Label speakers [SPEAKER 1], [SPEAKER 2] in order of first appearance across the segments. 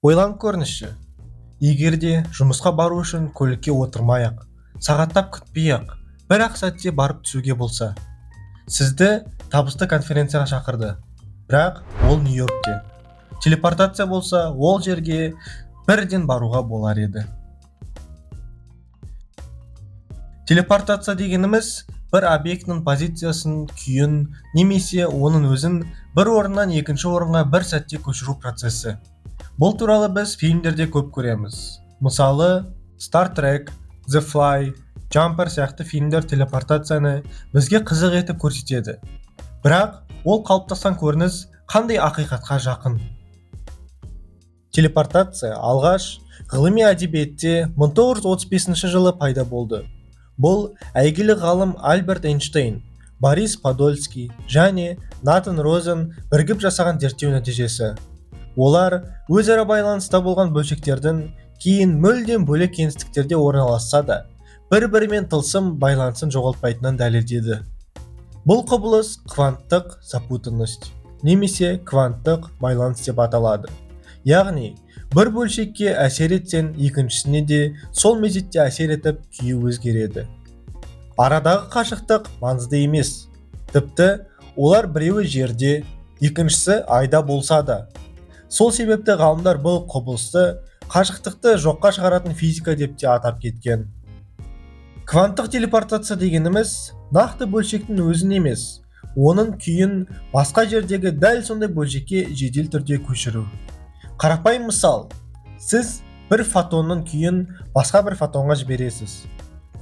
[SPEAKER 1] Ойланып көріңізші, егер де жұмысқа бару үшін көлікке отырмай-ақ, сағаттап күтпей-ақ, бір-ақ сәтте барып түсуге болса. Сізді табысты конференцияға шақырды, бірақ ол Нью-Йоркте. Телепортация болса, ол жерге бірден баруға болар еді. Телепортация дегеніміз бір объектінің позициясын, күйін немесе оның өзін бір орыннан екінші орынға бір сәтте көшіру процесі. Бұл туралы біз фильмдерде көп көреміз. Мысалы, Star Trek, The Fly, Jumper сияқты фильмдер телепортацияны бізге қызық етіп көрсетеді. Бірақ ол қалыптасқан көрініс қандай ақиқатқа жақын? Телепортация алғаш ғылыми әдебиетте 1935 жылы пайда болды. Бұл әйгілі ғалым Альберт Эйнштейн, Борис Подольский және Натан Розен бірігіп жасаған зерттеу нәтижесі. Олар өзара байланыста болған бөлшектердің кейін мүлдем бөлек кеңістіктерде орналасса да, бір-бірімен тылсым байланысын жоғалтпайтынын дәлелдеді. Бұл құбылыс кванттық запутанность немесе кванттық байланыс деп аталады. Яғни, бір бөлшекке әсер етсең, екіншісіне де сол мезетте әсер етіп, күйі өзгереді. Арадағы қашықтық маңызды емес. Тіпті олар біреуі жерде, екіншісі айда болса да. Сол себепті ғалымдар бұл құбылысты қашықтықты жоққа шығаратын физика деп те атап кеткен. Кванттық телепортация дегеніміз нақты бөлшектің өзін емес, оның күйін басқа жердегі дәл сондай бөлшекке жедел түрде көшіру. Қарапайым мысал, сіз бір фотонның күйін басқа бір фотонға жібересіз.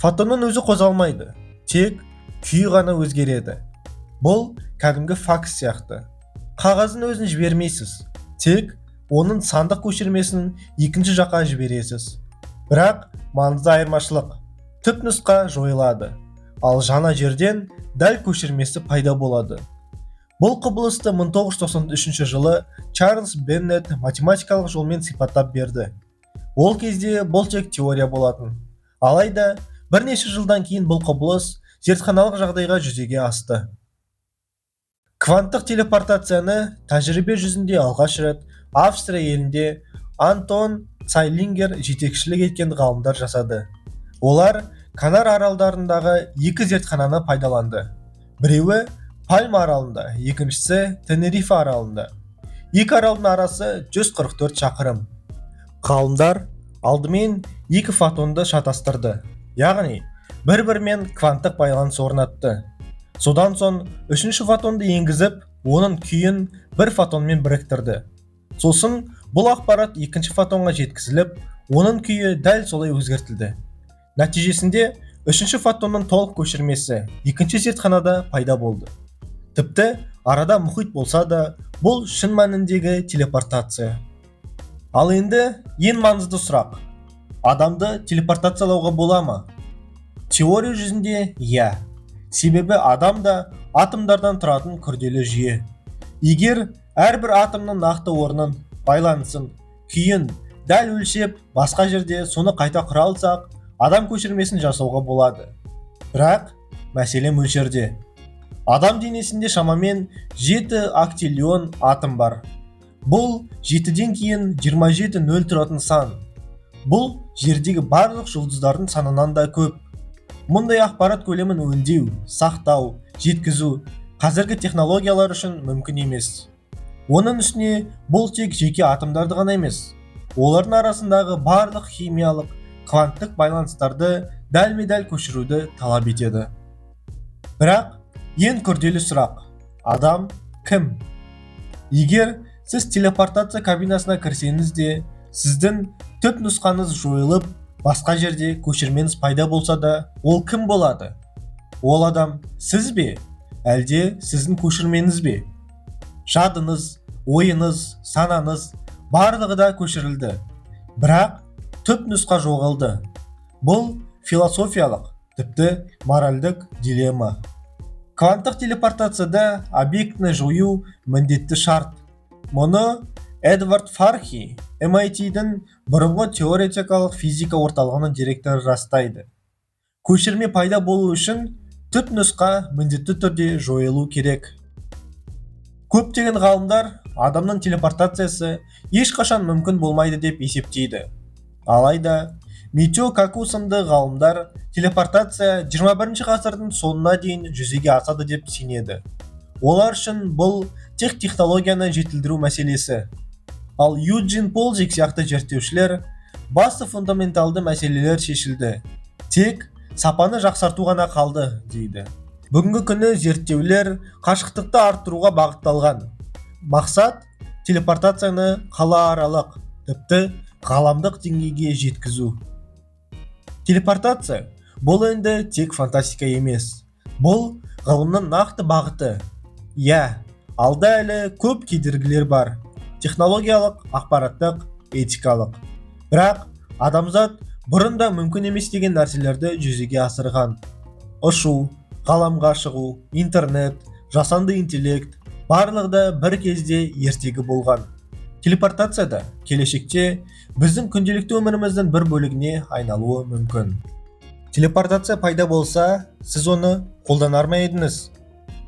[SPEAKER 1] Фотонның өзі қозғалмайды, тек күйі ғана өзгереді. Бұл кәдімгі факс сияқты. Қағаздың өзін жібермейсіз, тек оның сандық көшірмесін екінші жаққа жібересіз. Бірақ маңызды айырмашылық: түп нұсқа жойылады, ал жаңа жерден дәл көшірмесі пайда болады. Бұл құбылысты 1993 жылы Чарльз Беннет математикалық жолмен сипаттап берді. Ол кезде бұл тек теория болатын. Алайда бірнеше жылдан кейін бұл құбылыс зертханалық жағдайға жүзеге асты. Кванттық телепортацияны тәжірибе жүзінде алғаш рет Австрия елінде Антон Цайлингер жетекшілік еткен ғалымдар жасады. Олар Канар аралдарындағы екі зертхананы пайдаланды. Біреуі Пальма аралында, екіншісі Тенерифе аралында. Екі аралдың арасы 144 шақырым. Ғалымдар алдымен екі фотонды шатастырды, яғни бір-бірімен кванттық байланыс орнатты. Содан соң үшінші фотонды енгізіп, оның күйін бір фотонмен біріктірді. Сосын бұл ақпарат екінші фотонға жеткізіліп, оның күйі дәл солай өзгертілді. Нәтижесінде үшінші фотонның толық көшірмесі екінші зертханада пайда болды. Тіпті арада мұхит болса да, бұл шын мәніндегі телепортация. Ал енді ең маңызды сұрақ: адамды телепортациялауға бола ма? Теория жүзінде иә. Себебі адам да атомдардан тұратын күрделі жүйе. Егер әрбір атомның нақты орнын, байланысын, күйін дәл өлшеп, басқа жерде соны қайта құра алсақ, адам көшірмесін жасауға болады. Бірақ мәселе мөлшерде. Адам денесінде шамамен 7 октиллион атом бар. Бұл 7-ден кейін 27 нөл тұратын сан. Бұл жердегі барлық жұлдыздардың санынан да көп. Мұндай ақпарат көлемін өңдеу, сақтау, жеткізу қазіргі технологиялар үшін мүмкін емес. Оның үстіне бұл тек жеке атомдарды ғана емес, олардың арасындағы барлық химиялық, кванттық байланыстарды дәлме-дәл көшіруді талап етеді. Бірақ ең күрделі сұрақ: адам кім? Егер сіз телепортация кабинасына кірсеңіз де, сіздің түп нұсқаңыз жойылып, басқа жерде көшірмеңіз пайда болса да, ол кім болады? Ол адам сіз бе, әлде сіздің көшірмеңіз бе? Жадыңыз, ойыңыз, санаңыз барлығы да көшірілді, бірақ түп нұсқа жоғалды. Бұл философиялық, тіпті моральдық дилемма. Кванттық телепортацияда объектіні жою міндетті шарт. Мұны Эдвард Фархи, MIT-дің бұрынғы теоретикалық физика орталығының директоры растайды. Көшірме пайда болу үшін түп нұсқа міндетті түрде жойылу керек. Көптеген ғалымдар адамның телепортациясы ешқашан мүмкін болмайды деп есептейді. Алайда Митио Каку сынды ғалымдар телепортация 21 ғасырдың соңына дейін жүзеге асады деп сенеді. Олар үшін бұл тек технологияны жетілдіру мәселесі. Ал Юджин Полжик сияқты зерттеушілер басты фундаменталды мәселелер шешілді, тек сапаны жақсарту ғана қалды дейді. Бүгінгі күні зерттеулер қашықтықты арттыруға бағытталған. Мақсат телепортацияны қалааралық, тіпті ғаламдық деңгейге жеткізу. Телепортация бұл енді тек фантастика емес, бұл ғылымның нақты бағыты. Иә, алда әлі көп кедергілер бар: технологиялық, ақпараттық, этикалық. Бірақ адамзат бұрын да мүмкін емес деген нәрселерді жүзеге асырған. Ұшу, ғаламға шығу, интернет, жасанды интеллект — барлығы да бір кезде ертегі болған. Телепортация да келешекте біздің күнделікті өміріміздің бір бөлігіне айналуы мүмкін. Телепортация пайда болса, сіз оны қолданар ма едіңіз?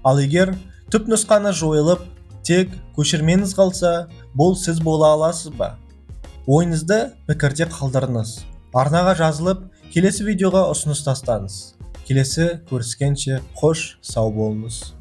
[SPEAKER 1] Ал егер түпнұсқаны жойылып, тек көшірмеңіз қалса, бұл сіз бола аласыз ба? Ойыңызды пікірде қалдырыңыз. Арнаға жазылып, келесі видеоға ұсыныс тастаңыз. Келесі көріскенше қош сау болыңыз.